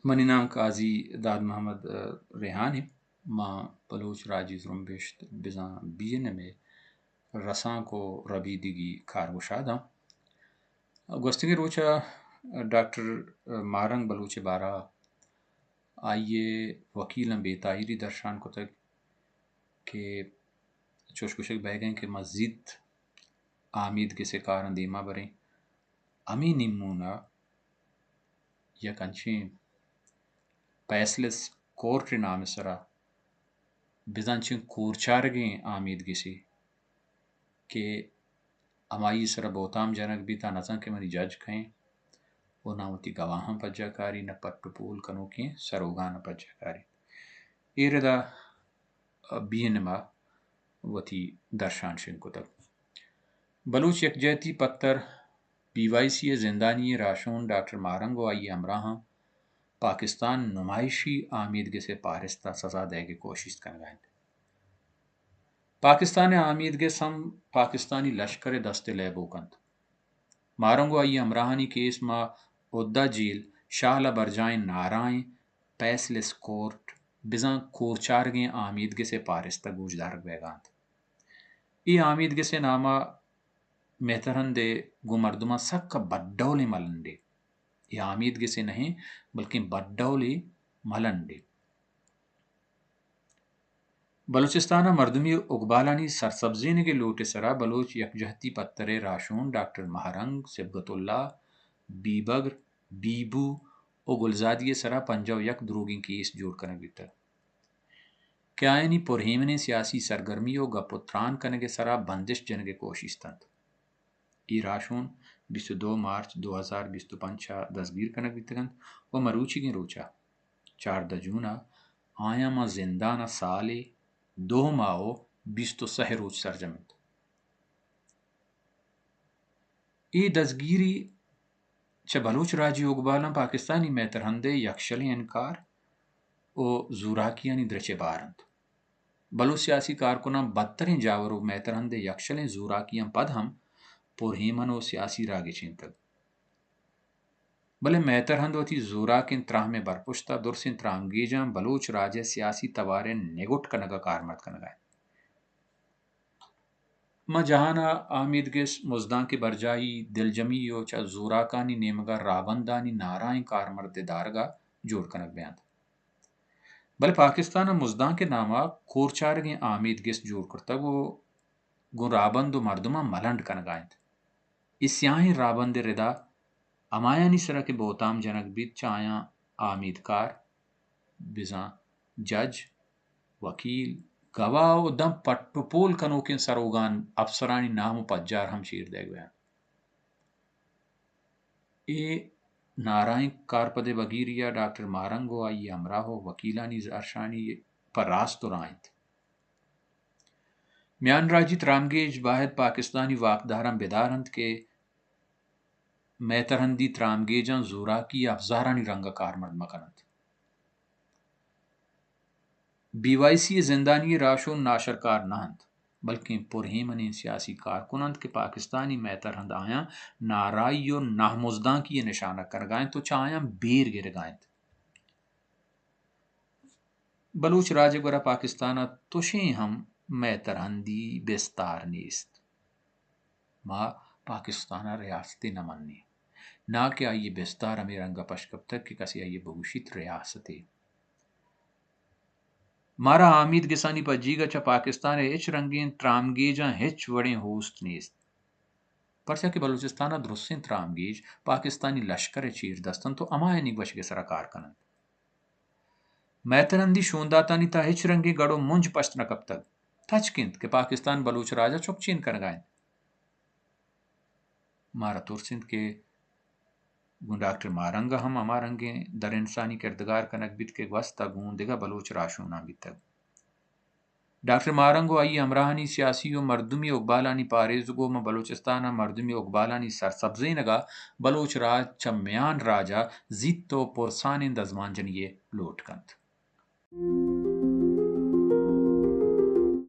منی نام قاضی داد محمد ریحان ایں۔ ما بلوچ راجی زرمبشت بزاں بی این ایم ءِ رسانک ءُ ربیدگی کارگشاد آں۔ گوستگیں روچ ءَ ڈاکٹر ماہرنگ بلوچ ءِ بارہ ءَ آئی ءِ وکیلاں بے تاہیری درشان کتگ کہ چوش گوشگ بئیگ ءَ اِنت کہ ما زیت آمیدگس ءِ کاراں دیما بریں۔ ہمے نیمون ءَ یک انچیں پیسلیس کورٹ ءِ نام ءِ سرا بزاں چنچیں کورچارگیں آمیدگسے کہ ہمائی ءِ سرا بہتام جنگ بیت، آ نزانت کہ منی جج کئے اِنت ءُ نہ وتی گواہاں پجا کاریت، نہ پٹ ءُ پول کنوکیں سروگاناں پجا کاریت۔ اے ردا بی این ایم ءَ وتی درشان شنگ کتگ۔ بلوچ یکجہتی پتر بی وائی سی ءِ زندانی ئیں راہشون ڈاکٹر ماہرنگ ءُ آئی ءِ ہمراہاں پاکستان نمائشی آمیدگس ءِ پہرست ءَ سزا دئیگ ءِ کوشست کنگ ءَ اِنت۔ پاکستان ءِ آمیدگس ہم پاکستانی لشکر ءِ دست ءِ لیبوک اِنت۔ ماہرنگ ءُ آئی ءِ ہمراہانی کیس ماں ادا جیل شال ءَ برجاہیں نارائیں پیسلیس کورٹ بزاں کورچارگیں آمیدگس ءِ پہرست ءَ گوشدارگ بئیگ ءَ اِنت۔ اے آمیدگس ءِ نام ءَ مہترہند ءِ گوں مردماں سک ءَ بدڈولیں ملنڈے۔ اے آمیدگسے نہ اِنت، بلکیں بدڈولیں ملنڈے۔ بلوچستان ءِ مردمی اگبالانی سرسبزینگ ءِ لوٹ ءِ سرا بلوچ یکجہتی پتر ءِ راہشون ڈاکٹر ماہرنگ، صبغت اللہ، بیبگر، بیبو ءُ گلزادی ءِ سرا پنجاہ ءُ یک دروگیں کیس جوڑ کنگ بیتگ کہ آیانی پرہیمنیں سیاسی سرگرمی ءُ گپ ءُ تران کنگ ءِ سرا بندش جنگ ءِ کوشست اِنت۔ اے راہشون بیست ءُ دو مارچ دو ہزار بیست ءُ پنچ ءَ دزگیر کنگ بیتگ اَنت ءُ مروچیگیں روچ ءَ چاردہ جون ءَ آیاں ماں زندان ءَ سالے دو ماہ ءُ بیست ءُ سئے روچ سرجم اَنت۔ اے دزگیری چہ بلوچ راجی اگبالاں پاکستانی مہترہند ءِ یکشلیں انکار ءُ زوراکیانی درچ ءَ بار اَنت۔ بلوچ سیاسی کارکناں بدتریں جاور ءُ مہترہند ءِ یکشلیں زوراکیاں پد ہم پرہیمن ءُ سیاسی راہ گچینتگ۔ بلے مہترہند وتی زوراکیں تراہم ءِ برپشت ءَ درسیں ترامگیجاں بلوچ راج ءِ سیاسی توار ءِ نگٹ کنگ ءَ کارمرد کنگ ءَ اِنت۔ ماں جہان ءَ آمیدگس، مزدانک ءِ برجاہی، دلجمی ءُ چہ زوراکانی نیمگ ءَ راہبندانی نارائیں کارمرد ءِ دارگ ءَ جوڑ کنگ بہ اَنت۔ بلے پاکستان ءَ مزدانک ءِ نام ءَ کورچارگیں آمیدگس جوڑ کرتگ ءُ گوں راہبند ءُ مردماں ملنڈ کنگ ءَ اِنت۔ اے سیاہیں راہبند ءِ ردا ہمایانی سرا کہ بہتام جنگ بیت، چہ آیاں آمیدکار، بزاں جج، وکیل، گواہ ءُ داں پٹ ءُ پول کنوکیں سروگان، اپسرانی نام ءُ پجار ہم چیر دئیگ بہ اَنت۔ اے نارائیں کارپد ءِ بگیری ءَ ڈاکٹر ماہرنگ ءُ آئی ءِ ہمراہ ءُ وکیلانی زہرشانی پہ راست ءُ راہ اِنت۔ میان راجی ترامگیج باید پاکستانی واکداراں بدار اَنت کہ مہترہندی ترامگیجاں زوراکی ءِ افزارانی رنگ ءَ کارمرد مہ کن اَنت۔ بی وائی سی ءِ زندانی راہشون ناشرکار نہ اَنت، بلکیں پرہیمنیں سیاسی کارکن اَنت کہ پاکستانی مہترہند آیاں ناراہی ءُ نامزدانکی ءِ نشانگ کنگ ءَ اِنت ءُ چہ آیاں بیر گرگ ءَ اِنت۔ بلوچ راج ءِ گورا پاکستان ءَ تشیں ہم مہترہندی بستار نیست۔ ما پاکستان ءَ ریاستے نہ منیں، ناں کہ آئی ءِ بستار ہمے رنگ ءَ پش کپتگ کہ کسے آئی ءَ بگوشیت ریاستے۔ مارا آمیدگسانی پجیگ ءَ چہ پاکستان ءِ ہچ رنگیں ترامگیجاں ہچ وڑیں ہوست نیست، پرچا کہ بلوچستان ءَ درستیں ترامگیج پاکستانی لشکر ءِ چیر دست اَنت ءُ ہمایانی گوشگ ءِ سرا کار کن اَنت۔ مہترہندی شونداتانی تہا ہچ رنگیں گڑ ءُ منج پشت نہ کپتگ۔ تچک اِنت کہ پاکستان بلوچ راج ءَ چکچین کنگ ءَ اِنت۔ مارا ترس اِنت کہ گوں ڈاکٹر ماہرنگ ءَ ہم ہما رنگیں درانسانی کردگار کنگ بیت کہ گوست ءَ گوں دگہ بلوچ راہشوناں بیتگ۔ ڈاکٹر ماہرنگ ءُ آئی ءِ ہمراہانی سیاسی ءُ مردمی اگبالانی پاریزگ ءُ ماں بلوچستان ءِ مردمی اگبالانی سرسبزینگ ءَ بلوچ راج چہ میان راج ءَ زیت ءُ پرسانیں دزمانجنی یے لوٹ کنت۔